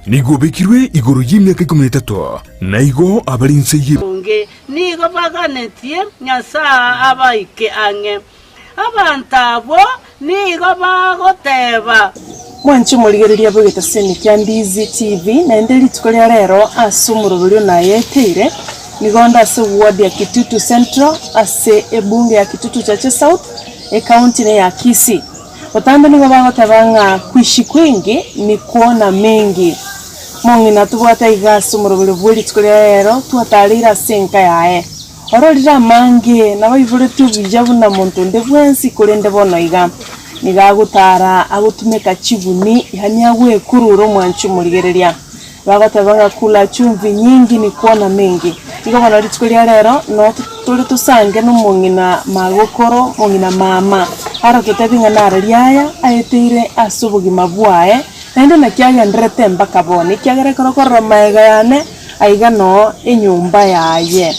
Nigo obekirwe igoro y'emiaka ikomi na etato, na igo abare inse ye. Onge nigo baganetie Nyasae abaike ang'e. Abanto abwo nigo bagoteba. Mwanche omorigereria bw'egetaseni kia Ndizi TV, naende rituko ria rero ase omoroberio nayeteire, nigo onde ase ward ya Kitutu Central ase ebunge ya Kitutu Chache South, ecounty ne ya Kisii. Botambe nigo bagoteba ng'a kuishi kwingi ni kuona mengi. Mong'ina tobwate iga ase omoroberio bwe rituko ria rero twatareire ase enka yaye. Ororire amange, nabaiboretie obuya buna monto onde bwensi korende bono iga nigo agotara agotumeka chiguni yaani agwekurura omwanchi omorigereria. Bagoteba ng'a kula chumvi nyingi ni kuona mengi. Igo bono rituko ria rero no tore tosange nomong'ina magokoro, mong'ina mama, aratotebi ng'a naro riaya aeteire ase obogima bwaye, naende naki agendererete mpaka bono, ekiagera ekero okorora magega yane, aiga noo enyomba yaye.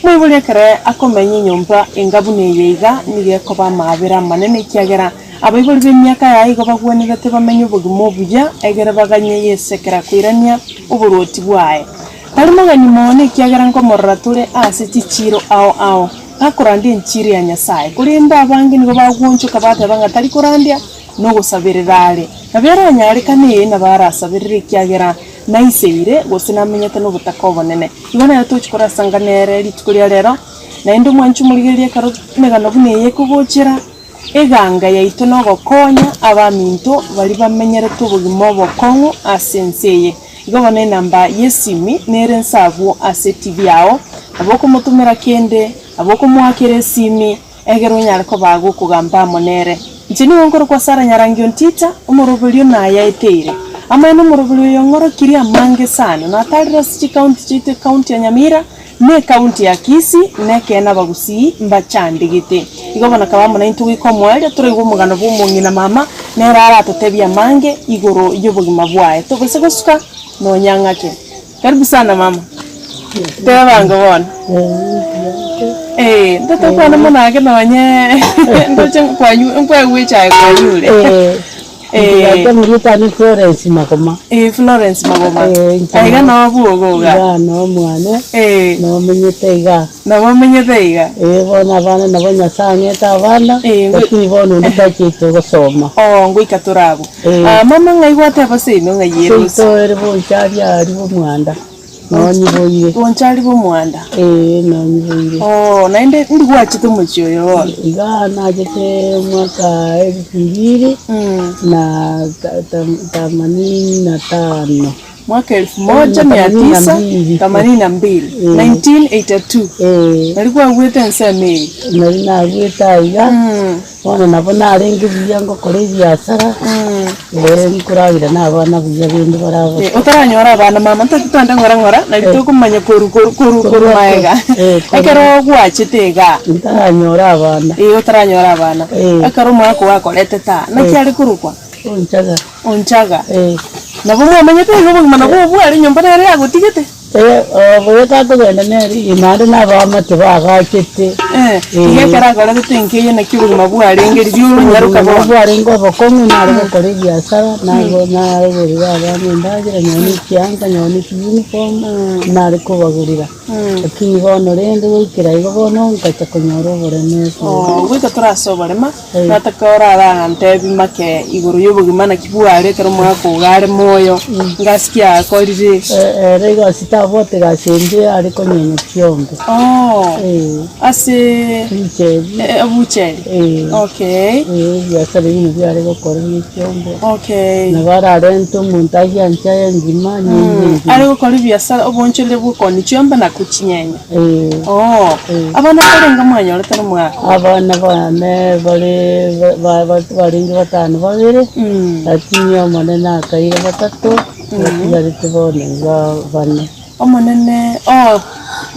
Moibori ekere akomenya enyomba enga buna eye iga, nigo ekoba amaabera amanene ekiagera Abaibori b'emiaka yaye igo bagwenerete bamenye obogima obuya, egere baganye Yeso ekero akoirania oboruoti bwaye. Tari mogeni mono ekiagera nkomorora tore ase chichiiro ao ao, gakorandia enchiri ya Nyasae. Korende abange nigo bagwonchoka bateba ng'a tari korandia, nogosaberera are. Nabo eranyarekane ee nabo arasaberere ekiagera naiseire, gose namenyete nobotaka obonene. Igo nere tochi korasanga nere rituko ria rero, naende omwanchi omorigereria ekero emegano buna eye ekogochera, Eganga yaito nogokonya abaminto baria bamenyerete obogima obokong'u ase ense eye. Igo bono enamba y'esimi nere nse abwo ase TV yao, nabo okomotomera kende, nabo okomoakera esimi, egere onyare koba gokogamba amo nere. Inche nigo nkorokwa Sarah Nyarangi Ontita, omoroberio nayaeteire. Amaene omoroberio oyo ong'orokirie amange sana, natarire ase chikaunti chiaito ekaunti ya Nyamira, Ne ekaunti ya Kisii nekeene abagusii mbachandegete. Igo bono akaba amo naintwe goika omoerio toraigwe omogano bw'omong'ina mama nere aratotebie amange igoro y'obogima bwaye. Tobase gosuka nonya ng'ake. Karibu sana mama. Tebango bono. Eh, ntotokwana mono ake nonye ndoche nkwanyu nkwegwa echae kwanyure. Eh. Omoriete ane Florence Magoma. Eh, Florence Magoma. Eh, inche Aiga noo bwogo iga. Igaa noo mwane, Eh, nomenyete igaa. nabo omenyete iga. Eh, bono abana nabo Nyasae ang'ete abana, Eh, ngwe- lakini bono onde tachete gosoma. Oh, ngoika tore abwo. Eh. Ah, mama ng'ai gwateba seino ng'ai erusa? Seito ere bonchari aria bomwanda. Nonyiboire. Bonchari bw'omwanda. Ee, nonyiboire. Oo, naende ndi gwachete omochie oyo bono? Igaa nachete omwaka elfu mbili na themanini na tano. Mwaka elfu moja mia tisa themanini na mbili, 1982. Ee. Nari kwagwete ensemo eye? Nari nagwete aiga. Bono nabo narenge buya ngokora ebiasara, ee, nkoragera na abana buya rende barabwo. Eh, otaranyora abana mama ntaki twende ng'ora ng'ora nari tokomanya koru koru koru koru maega Eh, koru. ekero gwachete igaa Ntaranyora abana. eh otaranyora abana Eh. ekero omwaka gwakorete taa naki are korokwa Onchaga. Onchaga Eh. nabo mwamanyete iga obogima nabwo obware nyomba nere yagotigete. Obobe takogenda nere naende nabaamate baagachete. Iga ekero akorete enka eye naki obogima bwarenge riria oronyaroka Obogima bono. bwarenge obokong'u nare gokora ebiasara, nago naregorera abana endagera nonye ne chianga nonye ne chiuniform, nare kobagorera. Lakini bono rende goikera igo bono nkacha konyora oborema ase. Goika torase oborema. Nataka orarantebie make igoro y'obogima naki bware ekero omwaka ogo are moyo, ngasi ki akorire? Ere egasi tabwate egasi ende are konyenya chiombe. Oh, Eh. ase Ebucheri. ebucheri? Eh. Okay. Eh, ebiasara ebio nabio are gokora bie chiombe. Okay. Nabo ararente omonto agianche aye engima, anyenya engima. Are gokora ebiasara obonchoreri bwa okoonia chiombe na kochinyenya? Eh. Oh, Eh. abana mbarenge mwanyorete nomwaka? Abana bane bare barenge batano babere, lakini Omonene akaira batato, batigarete bono iga bane. Omonene, oh,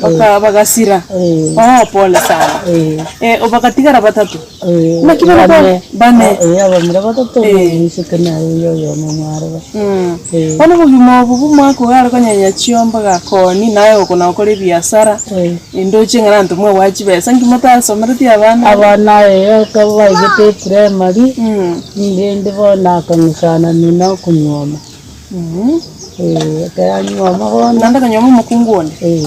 baka bagasira. Eh. Oh, pole sana. Eh. Eh, bagatigara batato. Eh, Naki bono bane. bane. Eh, abamura batato, Eh. omoiseke naye oyo oyomo mwaraba. Mm. Eh. Bono obogima obo bw'omwaka oyo are konyenya chiombe gakoni, naye okona gokora ebiasara. Eh. Nindoche ng'a abanto mwabwate chibesa, nki motasomeretie abana? Abana eye ekero baigete eprimary, rende bono akang'usana ng'ina okonyuoma. Ekero anyuoma bono. Naende akanyuoma omokungu onde? Eh.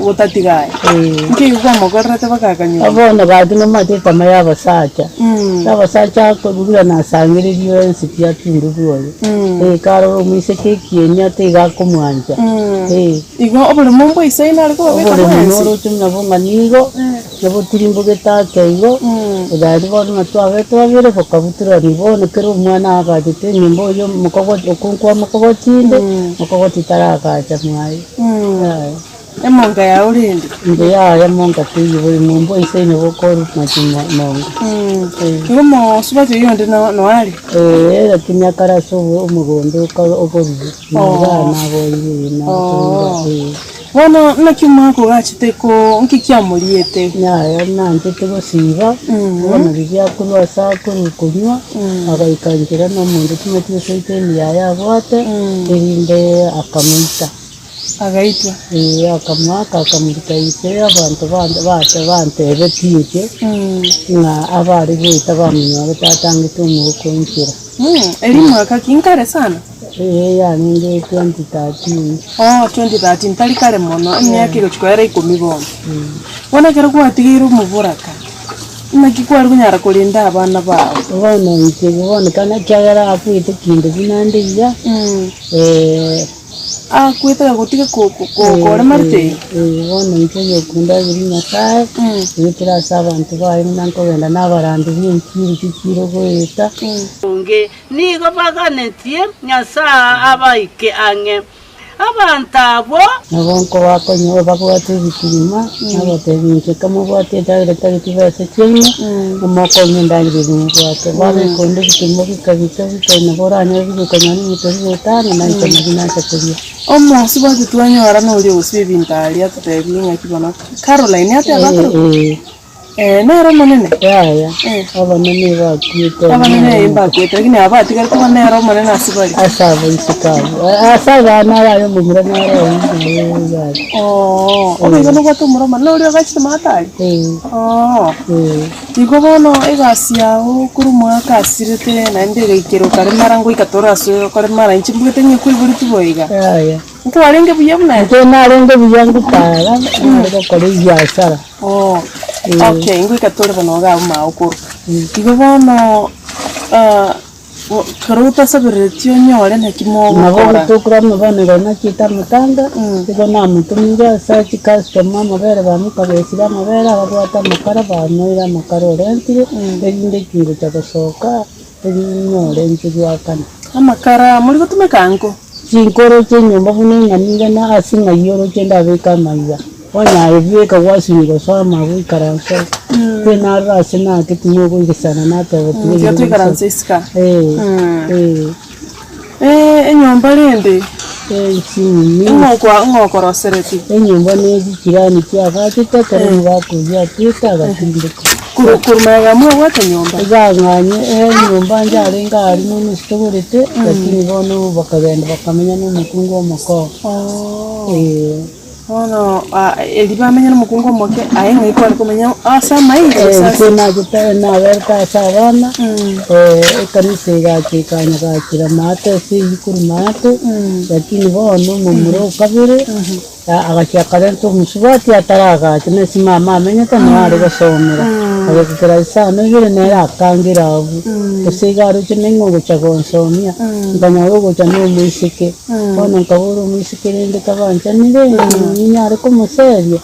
Gotatiga aye? Eh. Nki ekio kwamokorerete mpaka akanyuoma? Bono gaki nomanyete etama ya abasacha. Abasacha akorurura nasangereria ense pi atunde bwoye. Karora omoiseke ekieni ate iga akomwancha. Igo oboremo mbwaisaine are kobabeka Oboremo bwensi? noroche buna bo ng'a nigo, nabotirimboge ake igo, egari bono ng'a twabete babere bokabutorani bono kera omwana agachete enyomba oyio mokogoti okonkwa mokogoti inde, mokogoti taragacha mwaye. Yaya. Emonga yao rende? Inche yaya monga teiyo borimo mbwaisaine bokorwa mache monga. Igo mosubati oyio onde noare? Ee, lakini akare ase omogondo okoruga. Bono naki omwaka ogachete ko nki kiamoriete? Yaya nanchete gosiba, bono riria akorwa ase akorwa konywa, agaika nchera na omonto timanyeti gose eteni yaye abwate, erinde akamoita. Agaitwa. Ee, akamoaka akamoruta inse, abanto bande bacha bantebetie inche, ng'a abare goeta bamonyorete atangete omoboko nchera. Erio mwaka ki? Nkare sana? Eye yarenge 2013. Oh, 2013, tari kare mono, emiaka egochia koera ikomi bono. Bono ekero gwatigeire omoboraka, naki kware konyara korenda abana bao? Bono inche bono ekero ekiagera akwete kende buna nde iga, Akwete gagotiga ko- ko- ko- korema riteyo? Bono inche oyokundageria Nyasaye, goetera ase abanto baye buna nkogenda nabarandia b'enchiri chichire goeta. Onge nigo baganetie Nyasae abaike ang'e. Abanto abwo. Nabo nkobakonya babwate ebichuma, nabatebi inche kamobwate endagera etari chibesa chiaino, momokonye endagera eria mobwate. Babeka onde ebichuma bika bika bika nabo oranyore bigoika nonya na emetorirwe etano, nainche nabio nacha koria. Omosubati twanyora noria ogosiba ebinto aria atotebirie ng'aki bono Caroline ateba akorokwa? Eh, nere omonene? Yaya, Eh. abanene bakwete. Abanene eh, mbakwete, lakini aba batigarete bono nere omonene ase bare. Ase abaiseke abwo. Ase abana abaye omomura nere oyo yaya. Oo, oboigo nobwate omura omonene oria ogachete maate aria? Eh, Oo. eh. Igo bono egasi yao korwa omwaka asirete naende egaikera okaremara ngoika tore ase okoremara inche mbwete ng'a ekweboreti boiga. Yaya. Nkwarenge buya buna ere? Inche narenge buya ngotara, nare gokora ebiasara. Oh, okay, ngoika tore bono iga abwo magokoro. Igo bono ah, ekero otasaberereti onyore naki Nabo mogokora. tokora amabanero nachiete amatanga, igo namotomire ase chicustomer amabere bamokabesire amabere ababwate amakara bamoire amakara orentire, erinde chingocha gosoka, erinde nyore inche goakana. Amakara mori gotumeka nko? Chinkoro chi'enyomba buna eng'ana iga na ase ng'ai oroche ndabeke amaiga, onye aye bweka gwasinywa gosoa amabwe ikaranse oo. Tari narora ase nake timogoigesana nateba tiga Tiga ere toikaranse isiko aa. Eh, eh. Eh, enyomba rende Ensinini. ng'o okwa ng'o okoroseretie? Enyomba ne chichirani chiagachete ekero omogaka oyio atuete agatindeka. Korwa korwa magega mwabwate nyomba? Egang'anye enyomba njarenge aria nonusu togorete, lakini bono bakagenda bakamenya na omokungu omokoo. Oo. Eh. Bono erio bamenya na omokungu omoke, aye ng'ai kware komenya ase amaiga gose ase. Inche nachete naberete ase abana, ekanisa egacha ekanya gachera maate ase eyio korwa maate, lakini bono omomura o kabere, agachia akarenta omosubati ataragacha, na ase mama amenyete noo are gosomera, agekera isano ibere nere akangera abwo, gose iga aroche ning'o ogocha gonsomia, nkanyora ogocha na omoiseke, bono nkabora omoiseke rende kabanchanire, ninyare komoseria,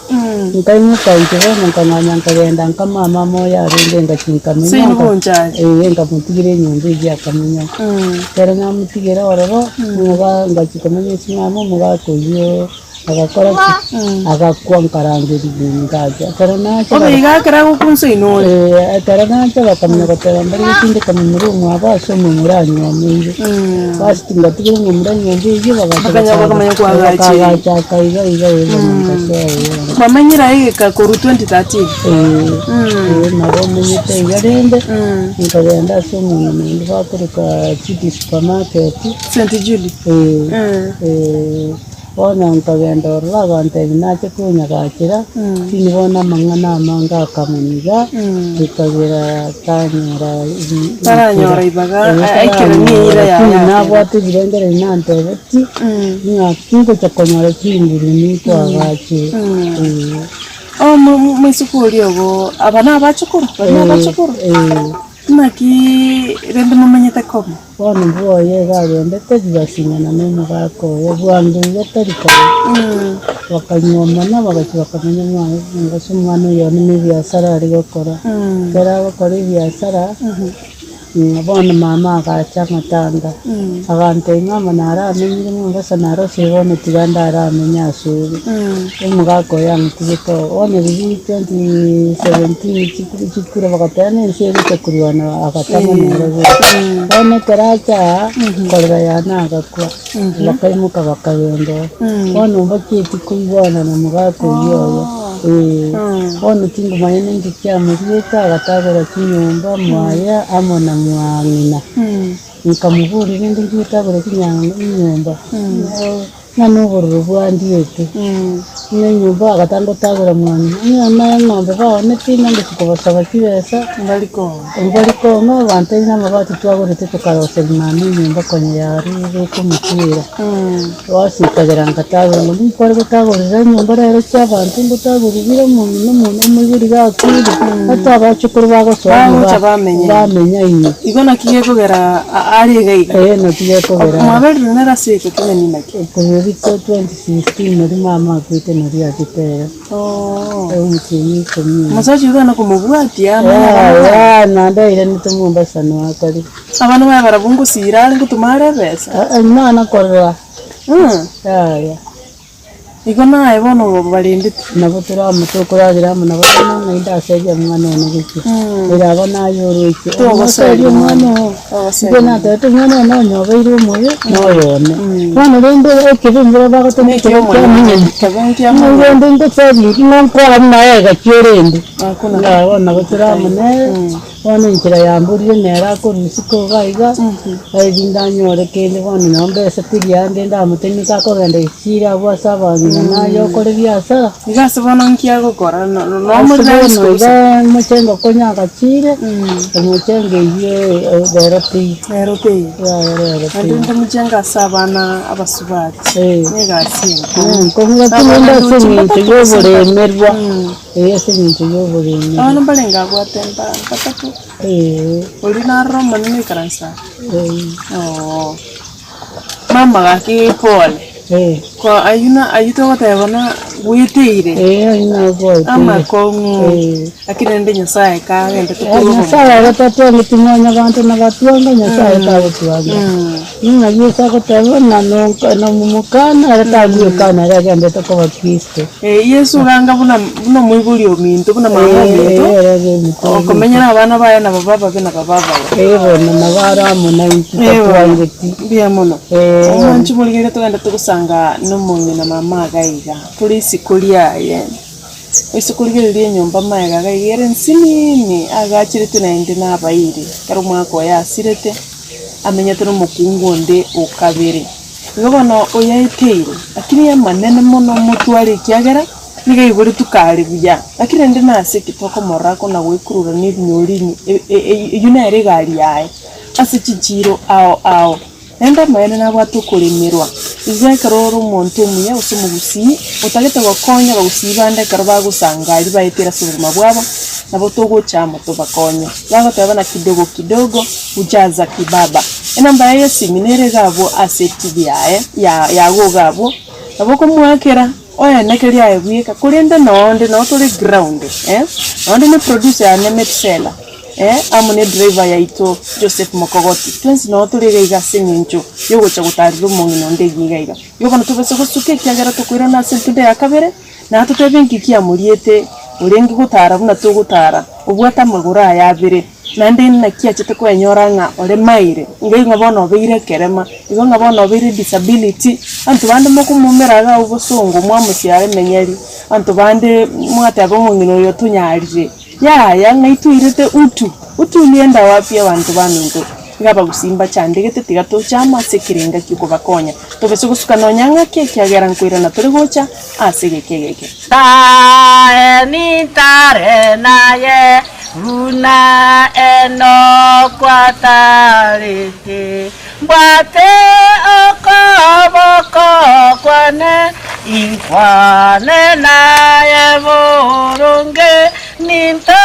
nkaimoka inche bono nkang'anya nkagenda nka mama moyo arenge ngachia nkamenya Seino nka- bonchari. eh, nkamotigera enyomba eyio akamenya. Ekero namotigera ororo, omoga ngachia komanya ase mama omogaka oyio agakora ki? Agakwa nkarangeria ngacha. Ekero nacha Bono iga ekero agokunsa inwe ore. Eh, ekero nacha bakamanya goteba mbare gotindeka momura omwabo ase omomura anywomeire. Basi tingatigire omomura enyomba eyio bagacha Bakanya- bakamanya koagacha eyio. bakagacha akaiga iga iga nkasoa iga. Kwamanyire aye egeka korwa 2013. Ee, nabo omenyete iga rende, nkagenda ase omong'ina onde bakoroka City Supermarket. St. Julie. Ee, ee. Bono nkagenda ororo agantebia nache konyagachera, lakini bono amang'ana amange akamoniga, ekagera tanyora Taranyora ibaga, aikeranie eira yaye Lakini ateba. nabwate ebirengererio nantebetie, ng'a tingocha konyora chinguru ninkoagache. Omoiseke oria ogo, aba nabachukuru? Baria nabachukuru? Naki rende momenyete komo? Bono bwoye iga agendete bigasinyana nomogaka oye, bwango iga tari kare. Bakanyuomana bagachia bakamenya mwaye gose omwana oyo one nebiasara are gokora. Ekero agokora ebiasara, bono mama agacha amatanga, agantebia mama naramenyire Mombasa narosire bono tiga ndaramenye ase ore. Omogaka oyo ang'utigete oo, bono riria 2017 chikura bagateba na ense egocha korwana agatama nere boka. Bono ekero acha aa, korera yane agakwa, bakaimoka bakagenda oo. Bono mbachieti koigwana na omogaka oyio oye, eh. Bono tingomanya ninki kiamoriete agatagora chinyomba mwaye amo na mwang'ina. Nkamoboria rende inki gotagora chinyomba, ng'a nobororo bwandiete, ng'a enyomba agatanga gotagora mwane, ng'a naye eng'ombe baoneti ng'a ngochia kobasaba chibesa, mbari kong'a abanto aye namabati twagorete tokaroseria mama enyomba konya yarure okomochiera. Bosi nkagera ngatagora ng'a nikware gotagorera enyomba rero chia abanto ngotagorerire omong'ina omonene omoibori gakure, ata abachokoro bagosoa Bagocha bamenya ime. bamenya ime. Igo naki gekogera are iga iga? Ee naki gekogera are. Mwaberire nere ase eke kegeni naki? Korwa riko 2016 nario mama akwete nario achete ere. Oo. Omotienyi ikomi. Omosacha oyio tana komobwatia amo na abana baye? Yaya naende airanete Mombasa noe akare. Abana baye barabwo ngosiira are ngotoma are ebesa? Nana korora. Yaya. Igo naye bono obarendete. Nabo tore amo tokoragera amo nabo bono ng'a indaseria omwana one gochia. Ere aba naye oroche. Togoseria Omoseria omwana oo. Togoseria. Inche natebete omwana one onye obeire omobe, noyo one. Bono rende ekebe mbere bagotema ekebe kiamanyene. Ekebe nkiamanyene. Rende ngoseria inki ng'a nkoa buna egachia orende. Hakuna. Ng'a bono nabo tore amo nere. Bono enchera yamborire nere akorwa isiko iga iga, erinde anyore kende bono nabo mbesa teri ande ndamotenenie akogenda echiro abwo ase abang'ina naye okore biasara. Iga ase bono nki agokora? No- no- Ase nomorero bono isiko gose? iga omochengo konya agachire, omochengo eywo rero teiyo. Rero teiyo. Yaya rero Naende teiyo. rende mochengo ase abana abasubati, negasi enkong'u. Enkong'u lakini rende ase eng'encho ya oboremerwa. Ee, ase engencho y'oboremi. Abana mbarenge abwate batato, Ee. oria narora omonene oikaranse aa. Ee. Oo. Mama gaki pole. Ee. Ko ayio na ayio togoteba buna bweteire. Ee, ayio nabweteire. Amakong'u. Ee. Lakini rende Nyasaye kagendete Eh, korwa obomo. Nyasaye agotatwangeti mwanyabanto na batwanga, Nyasaye tagotwanga. Ng'a Yeso agoteba ng'a nonka nomomokana ere tagwekana ere agendete koba Kristo. Eh, Yeso ganga buna buna omoibori ominto, buna mama ominto, Eh, ere ominto. okomenyera abana baye nabo bababe nabo babaye. Eh, bono nabo are amo naintwe Eh, bono. tatwangeti. Mbuya mono. Eh. Omwanchi morigereria togende togosanga nomong'ina mama iga iga, tore isiko riaye. Ase korigereria enyomba magega iga iga ere nsinini, agacheretwe naende nabairi, ekero omwaka oye asirete, amenyete nomokungu onde o kabere. Igo bono oyaeteire, lakini amanene mono omotware ekiagera, nigo aiboretwe kare buya, lakini rende nase ki tokomorora kona goekurura na ebinyoro eywo nere egari yaye, ase chinchiro ao ao. Naende amaene nabwate okoremerwa. Igo ekero ore omonto omuya gose omogusii, otagete gokonya abagusii bande ekero bagosanga aria baetire ase obogima bwabo, nabo togocha amo tobakonye. Bagoteba buna kidogo kidogo hujaza kibaba. Enamba yaye y'esimi nere iga abwo ase etibi yaye ya yago iga abwo, nabo okomoakera oeneke riaye bweka, korende nonde noo tore ground eh, nonde ne producer yane Metusela. Amo ne driver yaito Joseph Mokogoti, twensi noo tore iga iga ase eng'encho yogocha gotarera omong'ina onde iga iga. Igo bono tobase gosuka ekiagera tokoirana ase entuda ya kabere, na totebe nki kiamoriete orenge gotara buna togotara, obwate amagoro aya abere, naende naki achete kwenyora ng'a oremaire, iga igo bono obeire ekerema, igo ng'a bono obeire disability, abanto bande mokomoumera iga abwo bosongo mwamosiara emenyeri, abanto bande mwateba omong'ina oyo tonyarire. Yaya, ng'ai toirete utu? Utu nienda wapi abanto baminto? Iga abagusii mbachandegete tiga toche amo ase ekerenga ki'okobakonya. Tobese gosuka nonya ng'ake ekiagera nkoirana tore gocha ase egeka egeke. Tae nintare naye buna Enoko atarete, mbwate okoboko kwane, inkwane naye boronge, ninta.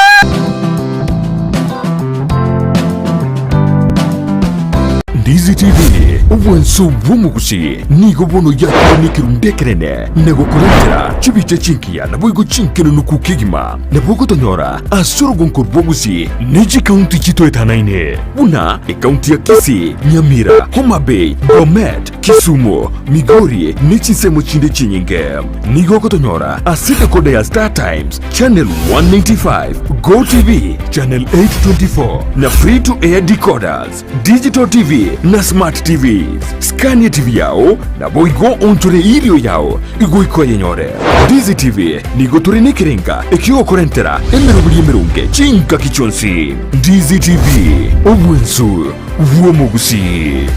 Ndizi TV, obwanso bw'omogusi nigo bono yakora nekerundu ekenene na gokorentera chibicha chingiya naboigo chinkenenuku kegima. Nabo ogotonyora ase orogonko rw'omogusi ne chikaunti chitoetanaine buna ekaunti ya Kisii, Nyamira, Homa Bay, Bomet, Kisumu, Migori ne chinsemo chinde chinyinge. Nigo ogotonyora ase decoder ya Star Times, Channel 195, Go TV, Channel 824 na Free to Air decoders, Digital TV na Smart TVs. Scan TV yao naboigo onchore irio yao igoika oyenyore. Ndizi TV nigo tore nekerenga ekiogokorentera emeroberi emeronge chingaki chionsi. Ndizi TV, obwensu bw'omogusii.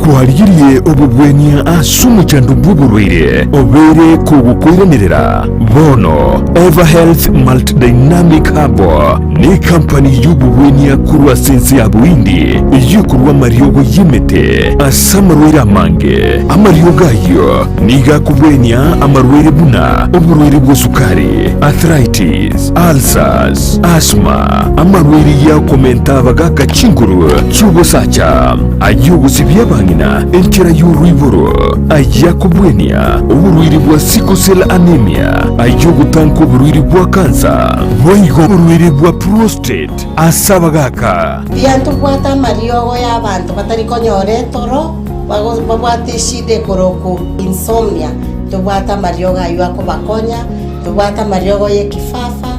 Kwarigirie obobwenia ase omochando bw'oborwaire obeire kogokoiranerera? Bono Everhealth Multidynamic Herbal nekampani y'obobwenia korwa ase ense ya Bohindi eyio ekorwa amariogo y'emete ase amarwaire amange. Amariogo ayio nigo akobwenia amarwaire buna oborwaire bwa sukari, arthritis, ulcers, asthma, amarwaire y'okomenta abagaka chinguru chi'ogosacha, ay'ogosibia abang'ina enchera y'oroiboro, ay'akobwenia oborwaire bwa sickle cell anemia, ay'ogotanka oborwaire bwa kansa, boigo oborwaire bwa prostate ase abagaka. Mbuya ntobwate amariogo y'abanto batari konyora etoro, babwate eshida ekorokwa insomnia, ntobwate amariogo ayio akobakonya, ntobwate amariogo y'ekifafa,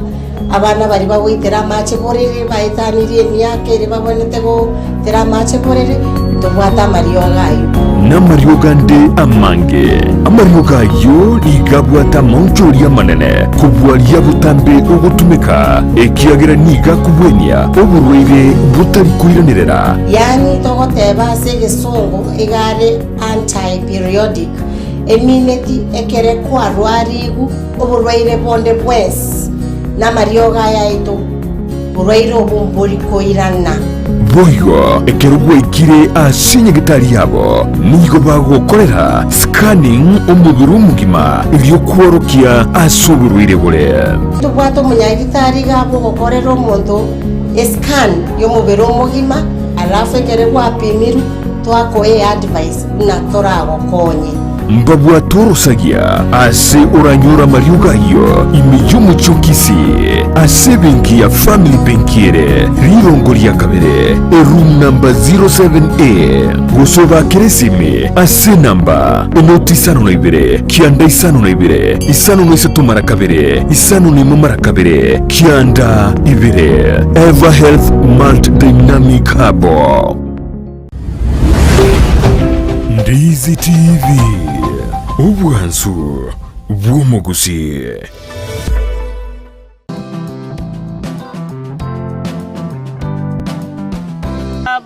Abana baria bagoitera amache borere baetanirie emiaka eria babwenerete goitera amache borere, tobwate amariogo ayio. Namariogo ande amange. Amariogo ayio nigo abwate amaonchori amanene kobua aria botambe ogotumeka, ekiagera nigo akobwenia oborwaire botari koiranerera. Yaani togoteba ase egesongo iga are anti-periodic, emineti ekere kwarwarigu Oborwaire bonde bwensi namariogo aya aito, borwaire obo mbori koirana. Boigo ekero gwaikire ase nyagetari yabo, nigo bagokorera scanning omobere omogima erio kworokia ase oborwaire bore. Tobwate omonyagitari iga bogokorera omonto escan yomobere omogima alafu ekere gwapimirwe twakoa eadvice buna toragokonye. Mbabwate orosagia ase oranyore amariogo ayio ime y'omochie o Kisii, ase ebenki ya Family Benki ere rirongo ria kabere, eroom number 07A, gose obakere esimi ase enamba enoti isano na ibere, kianda isano na ibere, isano na isato mara kabere, isano na imo mara kabere, kianda ibere. Ever Health Malt Dynamic Herbal. Ndizi TV, obwansu bw'omogusi.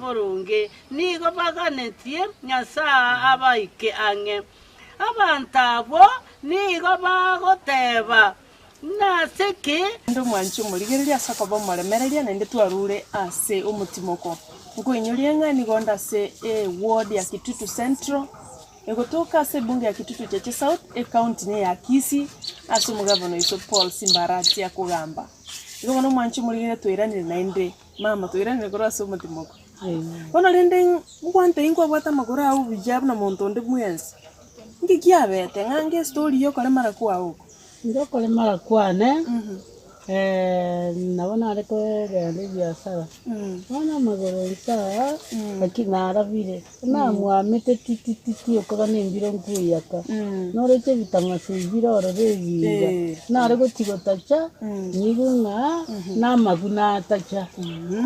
Boronge nigo baganetie Nyasae abaike ang'e. Abanto abwo nigo bagoteba, Nase ki? Naende omwanche omorigereria ase okoba omoremereria, naende twarure ase omotimoko. Nkoinyoria ng'a nigo onde ase eward ya Kitutu Central, egotoka ase ebunge ya Kitutu Cheche South, ecounty ne ya Kisii, ase omogabana oito Paul Simba Arati akogamba. Igo bono omwanche omorigereria twairanire naende, mama twairanire korwa ase omotimoko. Bono rende ngwantei nkwabwate amagoro ao buya buna monto onde bwensi, nki kiabete ng'a nge estory ya okoremara kwao oko? Inche okoremara kwane, nabo nare kogenda ebiasara, bono amagoro inse aa, lakini narabire, namwamete ti ti ti ti okoba na embiro nkoiyaka, noroche ebitamase ebi bire ororo ebi iga, nare gochi gotacha, nyigwe ng'a namagu natacha,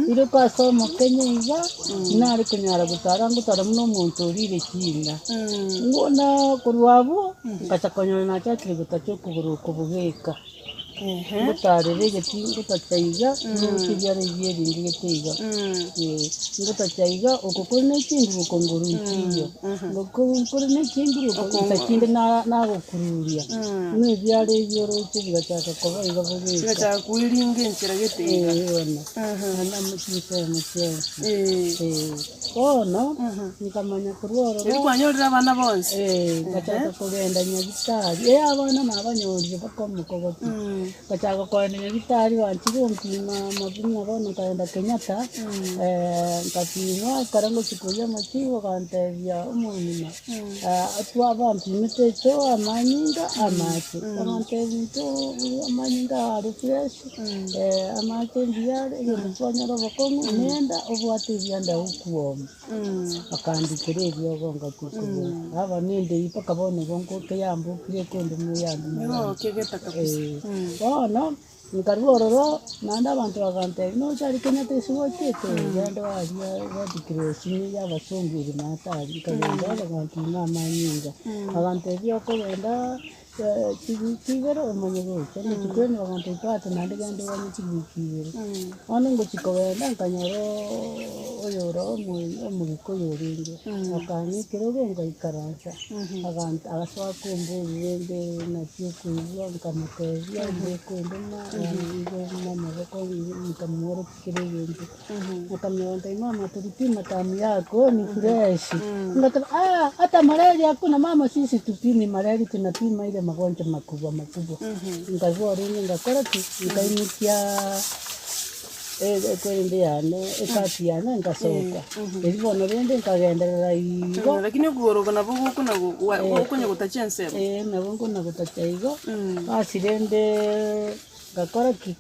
riroka ase omokenye iga, nare konyara gotara ngotara buna omonto orire chinda, buna korwa abwo. Ngacha konyora nachakire gotacha okogoro oko bogeka. Ngotarera egeti ngotacha iga, ngocha ebiara ebi ebinge gete iga. Ngotacha iga, oko kore ne chinguruko nguru nchiyo, oko kore ne chinguruko insa chinde na- nagokururia. Buna ebiara ebi oroche bigachaka koba iga bogeka. Bigachaka koiringa enchera gete iga. Eh, bono. Naende amo chinsemo chionsi. Eh, bono, nkamanya korwa ororo. Erio kwanyorire abana bonsi? Eh, ngachaka kogenda Nyagitari, eh abana nabanyorire mpaka omokogoti. Ngachaka kogenda Nyagitari banchire gompima amapimo bono nkaenda Kenyatta, nkapimwa ekero ngochia koyia amachibu bagantebia omong'ina twabampimete intwe amanyinga amache, bagantebia intwe amanyinga are fresh, amache mbuya are, egento twanyora obokong'u nenda obwate ebianda okuoma. Akandikera eriogo ngachia kogora. Aba nende mpaka bono igo ngoka yambokire ekonde moyambe Nigo okegeta kabisa. Bono nkarua ororo naende abanto bagantebia nocha aria Kenyatta ase gochiete genda aria Red Cross nigo abasongo ere maate aria nkagenda baganpima amanyinga bagantebia okogenda chiwiki ibere omanye gocha, ngochia koenda bagantebia twate naende genda oganye chiwiki ibere. Bono ngochia kogenda nkanyora oyore omogikuyu orenge, akang'a ekerogo ngaikaransa, aganta agasoa komboria rende naki okoigwa nkamotebia mbuya kondoma igo namaboko nkamworokia kera egento. Akamwambia mama tulipima damu yako ni fresh. Nikasema ah, hata malaria hakuna mama, sisi tupimi malaria, tunapima ile magonjwa makubwa makubwa. Nikazua ringi ngakora ki nikaimukia ekorende yane ekati yane nkasoka eri bono rende nkagenderera igo. Lakini okogoro oko nabo gokona gokonya gotacha ensemo. Eh, nabo nkona gotacha igo basi rende ngakora ki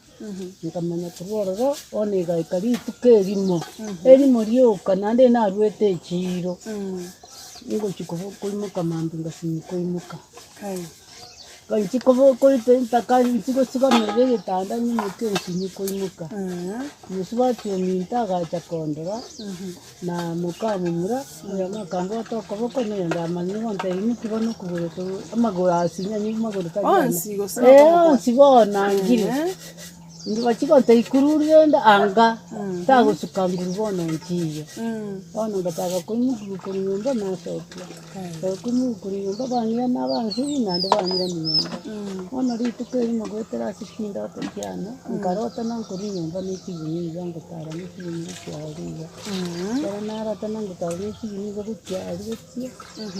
Nkamanya korwa ororo, bono egaika rituko erimo, erimo rioka naende naruete echiiro, ngochia kobo koimoka mambia ngasinywa koimoka. Nchi kobo koite mpaka nchi gosigamerera egetanda nyimoke nsinywe koimoka. Mosubati ominto agacha kondora, na mokamomura, oyomo akambwata okoboko, na oyonde amanyire gontebia imokia bono okogoro to amagoro asinya nigo amagoro tari ane. Onsi gose Eh, okoboko? onsi bono angire. Bachia gontebia ikururu rende anga, tagosuka nguru bono nchiyo. Bono ngachaka koimokia korwa nyomba nasokia, koimokia korwa nyomba bang'ira nabansibia naende bang'ira nyomba. Bono rituko erimo goetera ase chindoto chiane, nkarota nankorwa nyomba ne chigunia iga ngotara ne chigunia gochia aria iga. Ekero narota nangotara ne chigunia iga gochia aria gochia,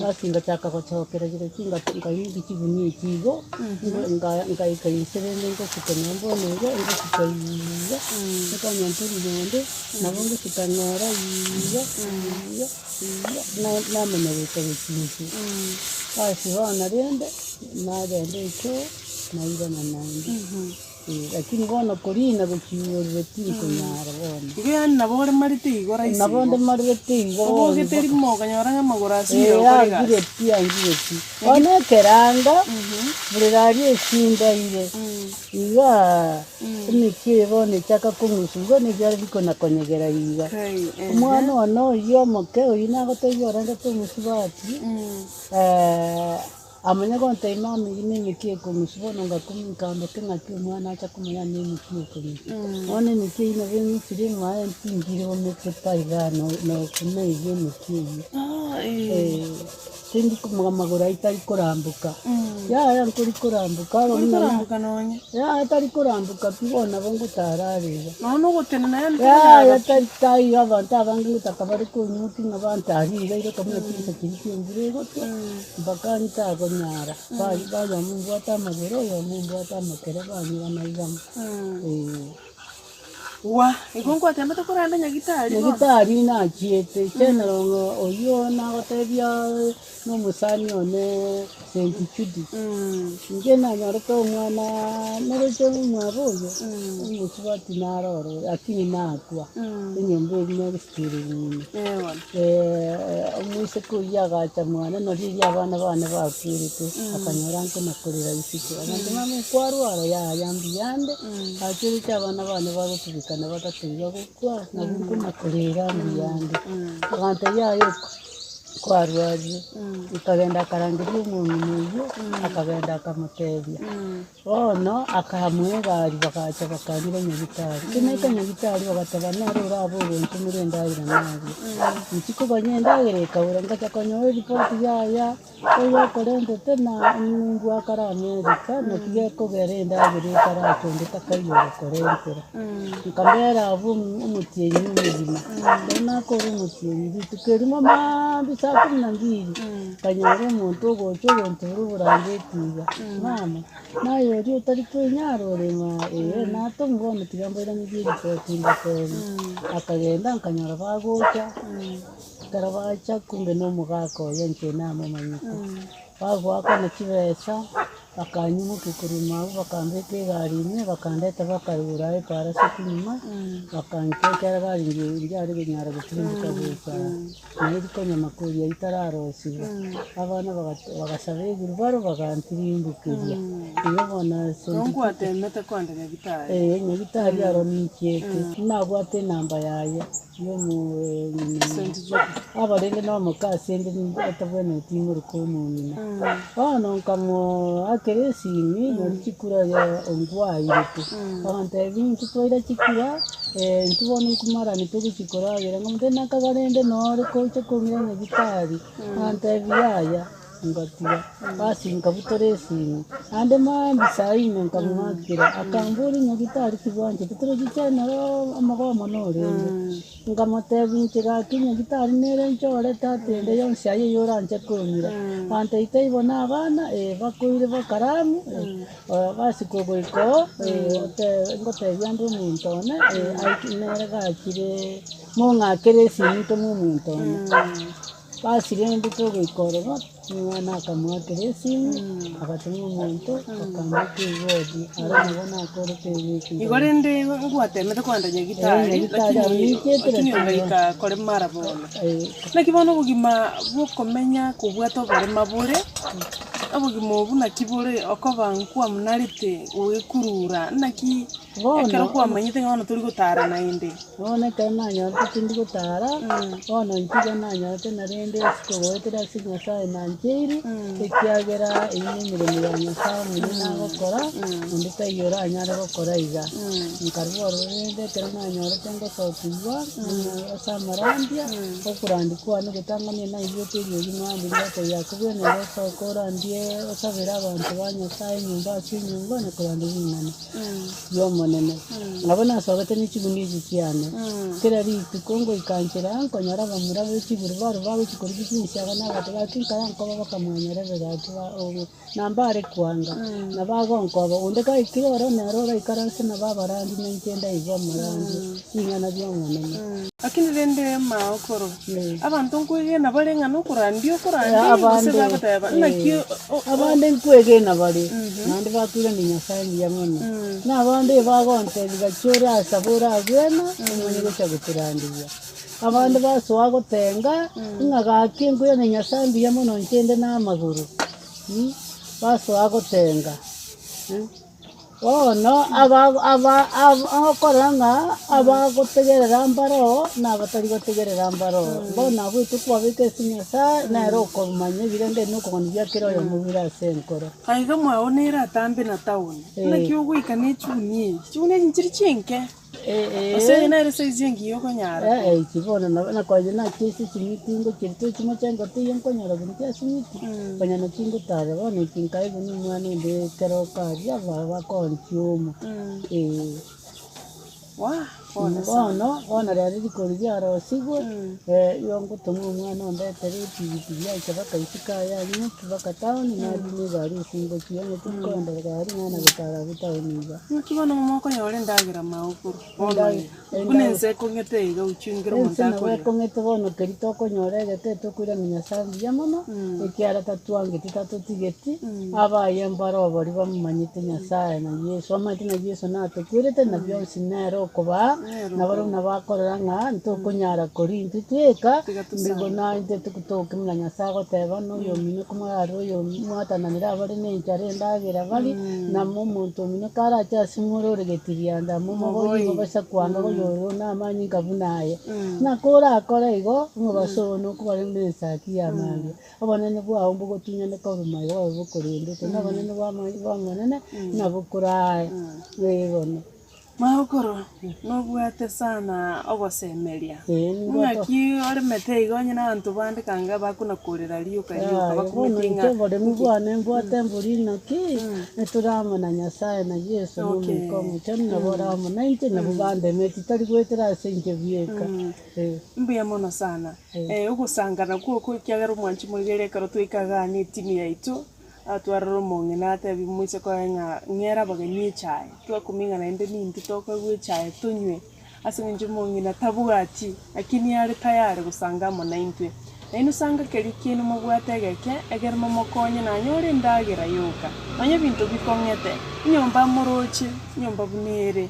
basi ngachaka gochokera chirochio nkaimokia chigunia echi igo, nkaika inse rende ngosuka nyomba bono iga, ngosuka iga, nkanyora orogendo, nabo ngosuka ng'ora iga iga iga, namanya goika gochia inse. Basi bono rende, nagenda echoo, nairana naende. Lakini bono korina gochia igoro tinkonyara bono. Igo yaani nabo oremarete igo rahisi Nabo igo. ndemarete igo bono. Obogete rimo okanyora ng'a amagoro asire Eh, okore egasi. angire pi, angire pi. Bono ekeranga, buri raria esindaire, igaa emechie eye bono echaka kong'usa igo nebiara bikona konyegera iga. Kai, ehe. Omwana one oyio omoke oyio nagotebia orendete omosubati, Amanye gontebia mama eyio nemeki ekong'usu bono ngakumia nkamboka ng'aki omwana acha komanya nemeki ekong'usu. Bono emeki eyio nabo eng'usire emaye ntingire omete pa igaa nokomeiga emeki eyio. Tindi komoga amagoro ayio tari koramboka, yaya nkori koramboka aba Tori buna na koramboka nonye. yaya tari koramboka pi bono nabo ngotara are iga. Nonya na ogotenena yaani Yaya tokonyara pi. tari taiyo abanto abange ngotaka bare konyukia ng'a bantari iga iroka buna chinsa chiria chia embura egotwa. Mpaka ntagonyara, oyomo ombwate amagoro, oyomo ombwate amakere, banyirana igamo. Ee. Gwa, igo nkwatembete korende nyagitari bono? Nyagitari nachiete, general ng'a oyio nagotebia na omosani one Saint Jude. Inche nanyorete omwana noroche omwabo oyo, omosubati naro ororo lakini nakwa, enyomba eria negosikera ime. Omoiseke oyio agacha mwane, na riria abana bane bakwerete, akanyora nkona korera isiko. Agantebia, mama okwarwara? Yaya mbuyande, acherete abana bane bagotubekana batato iga gokwa, nabo nkona korera mbuyande. Agantebia yaya. Kwarwarire, nkagenda akarangeria omong'ina oyio, akagenda akamotebia. Bono akamoa egari bagacha bakanyira nyagitari. Ekero naika nyagitari bagateba nere orabe ogontomera endagera naria. Inche koganya endagera ekabora ngacha konyora eripoti yaya, oyo okorentete na ng'umbu akare America, naki gekogera endagera ekaracha onde takaiyo ogokorentera. Nkabera abwo omotienyi omogima, ekero nakora omotienyi rituko erimo maambia saa kumi na mbili, nkanyora omonto ogocha ogontebera oborangeti iga, mama, naye oria otari kwenyara ore ng'a ee natomwa bono tiga mbairanerie eripoti mbatebi. Akagenda nkanyora bagocha, ekero bacha kumbe na omogaka oye inche namomanyete. Bagoakana chibesa, bakanyimokia korwa ime abwo bakambeka egari ime, bakandeta bakarura epara ase ekinyuma, bakanchia ekiagera egari ndiare konyara gotirimboka gocha aa, naye rikonya makori aywo tararosiwa. Abana bagasaba egurubaro bagantirimbokeria, igo bono ase Igo nkwatemete kogenda Nyagitari? Eh, Nyagitari aro ninchiete, nabwate enamba yaye. Abarenge nomoka ase 'nde atabwenereti ing'oroke omong'ina. Bono nkamoakera esimi, nori chikura ongwairete, agantebia intwe twaira chikura, intwe bono nkomarani togochia koragera, nkamotebia nakaga rende nore kocha kong'ira nyagitari, agantebia yaya. Ngatiga, basi nkabutora esimi, naende mambia saa ine nkamwakera, akamboria nyagitari tibwanchete torochi naro omogomo norenge. Nkamotebia inche gaki nyagitari nere nchore tata ende yonsi aye eywo oranche kong'ira. Gantebia taibo na abana bakoire bakaramu basi kogoika oo ngotebia ande omonto one nere gachire mong'akere esimi ntome omonto one. Basi rende togoika ororo, omwana akamoakera esimu, agatoma omonto, akamboka ewodi, aro nabo nakorete ewiki Igo rende ngwatemete kogenda nyagitari, Eh, nyagitari lakini amichete lakini lakini ogaika kore mara bono. Eh. Naki bono obogima bwokomenya kobwate oborema bore, obogima obwo naki bore okoba nkwamunarete goekurura, naki Bono- ekero kwamanyete ng'a bono tori gotara naende. Bono ekero nanyorete tindi gotara, bono inche iga nanyorete narende ase kogoetera ase Nyasaye nancheire, ekiagera eyio nemeremo ya Nyasaye omonyene nagokora, onde taiyo oranyare gokora iga. Nkarua ororo rende ekero nanyorete ngosokigwa, ase amarandia, okorandia kwane gotang'ani naigwete eriogi mambia rigotebia Yakobo nere osoke orandie osabere abanto ba Nyasaye enyomba ase enyomba na korandia ring'ana. ri'Omonene. Nabo nasogete ne chiguni echi chiane. Kera rituko ngoika nchera, nkonyora abamura be chiguru barwa bagochia korusia chinsiaga na abanto gaki nkara nkoba bakamwanyorera gaki ba obo na mbare kwanga, na bagonkoba. Onde gaikire oro nere oraikaranse nabo abarandi na inche ndaigwe omorandi ring'ana ri'Omonene. Lakini rende maokoro, abanto nkwegena bare ng'a nokorandia okorandia, gose Abande, bagoteba naki eh, abande nkwegena bare, naende bakoirania Nyasae mbuya mono. Na abande bagontebia gachia orasaba oragwena, omanye gocha gotoranderia. Abande basoa gotenga, ng'a gaki nkoirania Nyasae mbuya mono inche inde na amagoro, basoa gotenga. Bono okorora ng'a abagotegerera mbaroo na abatari gotegerera mbaroo. Bono abwo intwe kwabeka ase Nyasae, nere okomanya ebirenge na okogania bia kera oyomo bire ase enkoro. Aiga mwao nere atambe na town, naki ogoika ne chigunia echi, chigunia echi nchiri chinke. Gose eye nere size engiya okonyara Eh, eh, echi bono nabo nakonya nachi ase esimiti ngochia tochimocha engote eyio nkonyora buna chia simiti, konya nachi ngotara bono echi nkaigwa na omwana onde ekero okaria ba bakonchia omo, eh. Wah, pole sana. Bono, bono rero rikori riarosigwe, igo ngotoma omwana ondetere epigipigi ache mpaka isiko aye anyimokie mpaka town, narine egari ase ngochia onye tinkoenda egari ng'ana gotara abwo town iga. Naki bono mokonyora endagera magokoro bono iga, buna ense ekong'ete iga ochungire omonto Ense nabo akorera. ekong'ete bono keria tokonyora egete tokoirania Nyasaye mbuya mono, ekiagera tatwangeti tatotigeti, abaye mbare oboria bamomanyete Nyasaye na Yeso, bamanyete ng'a Yeso natokwerete na bionsi nere okobaa. Nabarabwo nabakorora ng'a ntokonyara koria intwe tweka, mbigo naintwe totoke buna Nyasae agoteba na oyomino komorarore oyo mwatananire abare na enchara endagera bari, namo omonto omino karache ase more ore getirianda momoborie igo basa kwanga oyororo namanyinga buna aye. Naki orakore igo, omobaso oyo nokobare buna ensaki ya mambia. Obonene bwao mbogotunyane korwa magega bobe bokorendete, na obonene bw'Omonene nabokorae. Ee bono. Magokoro, nobwate sana ogosemeria. Ee, nimbwate. Ng'aki oremete iga onye nabanto bande kanga bakonakorera rioka rioka Yaya, bono bakumete inche ng'a oboremu nki? bwane mbwate mbori naki, netore amo na Nyasae na Yeso na Okay. Omoika Omochenu nabo ore amo nainche, nabo bandemeti, tari goetera ase inche bweka. Ee. Mbuya mono sana. Ogosangana kwoko ekiagera omwanchi moigere ekero twaika igaa na etimu yaito, Atwarire omong'ina atebi moiseke oye ng'a ng'ere abageni echae, twakumia ng'a naende nintwe tokoegwa echae tonywe, ase eng'encho omong'ina tabwati, lakini are tayari gosanga amo naintwe. Nainwe sanga keria kiaino mobwate egeke, ekero momokonye nanyore endagera yoka, nonya ebinto bikong'ete, enyomba moroche, enyomba buna ere.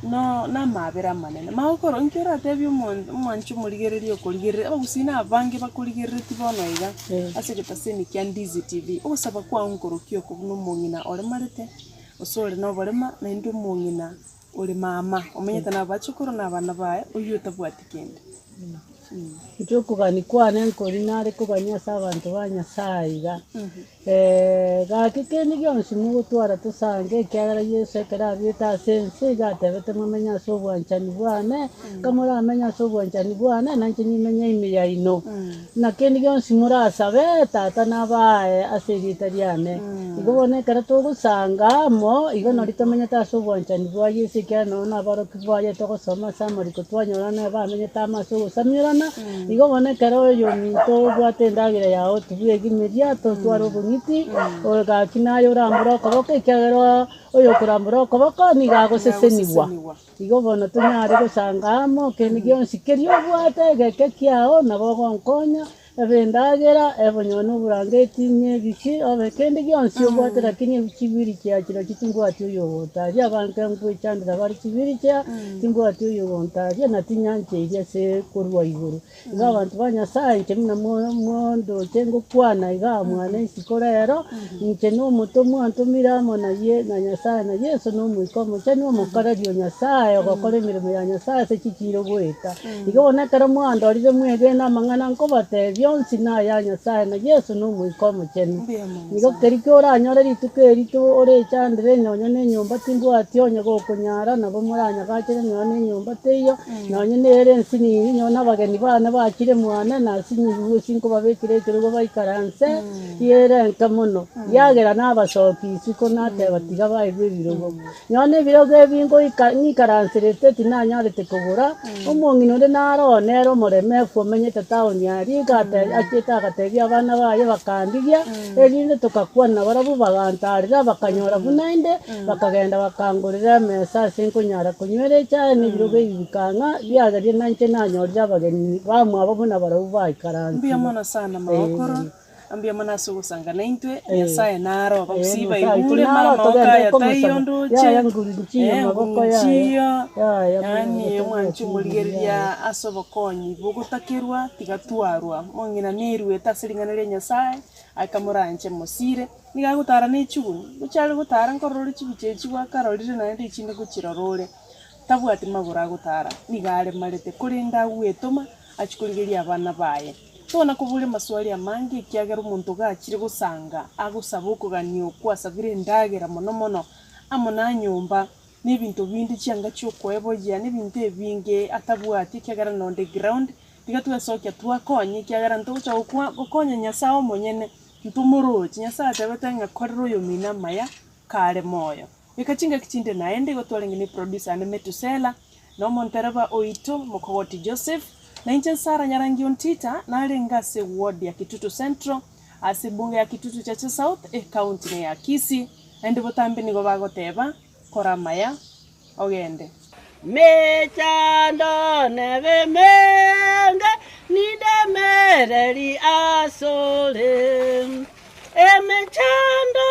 No namaabera amanene. Magokoro, inki oratebie omonto omwanchi omorigereria okorigereria abagusii na abange bakorigereretie bono iga ase egetaseni kia Ndizi TV. Ogosaba kwao nkorokia oko buna omong'ina oremarete, gose ore noborema, naende omong'ina ore mama, omenyete na abachokoro na abana baye, oyio otabwati kende. Inche okogania kwane nkori nare kogania ase abanto ba Nyasaye iga, gaki kende gionsi mogotwara tosange, ekiagera Yeso ekero aruete ase ense iga atebete momenye ase obwanchani bwane, kamoramenye ase obwanchani bwane, nainche nimenye ime yaino. Na kende gionsi morasabe, Tata nabae ase erieta riane. Igo bono ekero togosanga amo, igo nari tomenyete ase obwanchani bwa Yeso, ekiagera nonya nabarokigwa baye togosoma ase amariko twanyora naye bamenyete amo ase ogosamiorana. Igo bono ekero oyominto obwate endagera yao tibwegimeria, totware obong'iti, oyo gaki naye orambore okoboko, ekiagera oyokorambora okoboko nigo agosesenigwa. Igo bono tonyare gosanga amo kende gionsi keria obwate egeke kiao, nabo ogonkonya, ebe endagera, ebe onye na oborangeti ne ebiki, obe kende gionsi obwate lakini chibiri chia chirochio timbwati oyogontaria, abanto nkwechandera bare chibiri chia, timbwati oyogontaria na tinyancheiri ase korwa igoro. Igo abanto ba Nyasae, inche buna mondoche ngokwana igaa mwane isiko rero, inche nomotomwa ntomire amo na Ye na Nyasae na Yeso na Omoika Omochenu, omokoreri o Nyasae, ogokora emeremo ya Nyasae ase chichiiro goeta. Igo bono ekero mwandorire mwegene amang'ana nkobatebia onsi naya Nyasae na Yeso na Omoika Omochenu. Igo keria koranyore rituko eri orechandere nonya na enyomba timbwati onye gokonyara nabo moranyagachere nonya na enyomba teiyo, Nonye nere ensinini, nonye nabageni bane bachire mwane, nasinyirwe sinkobabekera ekerogo baikaranse, yere enke mono, yagera nabasokia isiko nateba tiga baigwe ebirogo. Nonye na ebirogo ebi ngoika ng'ikaranserete tinanyarete kogora, omong'ina onde naro oo nere omoremefu omenyete town aria, iga ate achiete agatebia abana baye bakandigia, erinde togakwana nabarabwo bagantarera bakanyora buna inde. Bakagenda bakangorera emesa ase nkonyara konywera echae, na ebirogo ebi bikang'a, biageria nainche nanyorire abageni bamwabo buna barabwo baikaransire. Mbuya mono sana magokoro, mbuya mono ase ogosanga naintwe, Nyasaye naro, abagusii baigure mara amaboko aya taiyo ndoche, nguru nchiyo, yaani omwanche omorigereria ase obokonyi bogotakerwa tiga twarwa, mong'ina neruete ase ring'ana ria Nyasaye, akamoranche mosire. Nigo agotara ne chiguni, gochia are gotara nkorora ore chibicha echi gwakarorire naende echinde ngochirora ore. Tabwati magoro agotara, nigo aremarete, korende agwetoma achie korigereria abana baye. Tona koboria amaswali amange ekiagera omonto gachire gosanga agosaba okogania okwo asabire endagera mono mono amo na nyomba na ebinto binde chianga chiokoeboyia na ebinto ebinge atabwati ekiagera nonde ground. Tiga twesokia twakonye ekiagera ntogocha gokwa gokonya Nyasae omonyene. Ntomoroche. Nyasae atebete ng'a korera oyomino amaya kare moyo. Goika chingaki chinde naende igo twarenge ne producer ane Metusela, na omontereba oito Mokogoti Joseph, na inche Sarah Nyarangi Ontita narenge ase ward ya Kitutu Central, ase ebunge ya Kitutu Chache South, ecounty ne ya Kisii. Naende botambe nigo bagoteba, Kora amaya, ogende. Mechando nebe emenge, nindemereri asore. Emechando.